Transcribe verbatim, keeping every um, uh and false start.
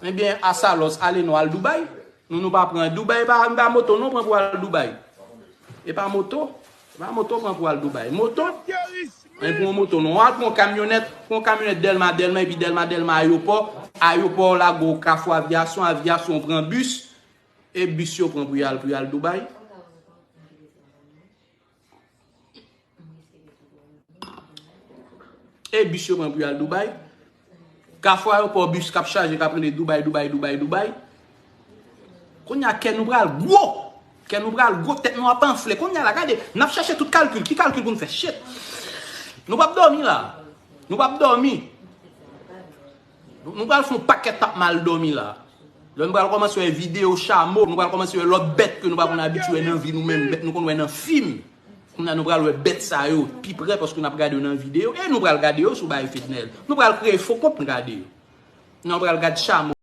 Ebyen, Asalòs, ale nou al Dubai. Nou, nou pa pran Dubai, e pa, pa moto non pran pou al Dubai. E pa moto, e pa moto pran pou al Dubai. Moto, men pou yon moto non. Al pran yon kamyonèt, pran yon kamyonèt Dèlma, Dèlma, epi Dèlma, Dèlma, ayopò. Ayopò, lage w Kafou Avyasyon, Avyasyon, pran bis. E bis yo pran pou y al, pou y al Dubai. E bis yo pran pou y al Dubai. Kafou ayopò, bis k ap chaje, k ap rele Dubai, Dubai, Dubai, Dubai. Kounye a, kè nou pral gwo. Kè nou pral gwo, tèt nou ap anfle. Kounye a la, gade, n ap chache tout kalkil. Ki kalkil pou n fè? Shit. Nou p ap dòmi la. Nou p ap dòmi. Nou, nou pral fè yon pakèt t ap mal dòmi la. Lè nou pral kòmanse wè videyo chamo, nou pral kòmanse wè lòt bèt ke nou pa konn abitye wè nan vi nou menm, bèt nou konn wè nan fim. Kounye a nou pral wè bèt sa yo pi pre paske n ap gade yo nan videyo e nou pral gade yo sou bay Fednel. Nou pral kreye fo kont pou n gade yo. Nou pral gade chamo.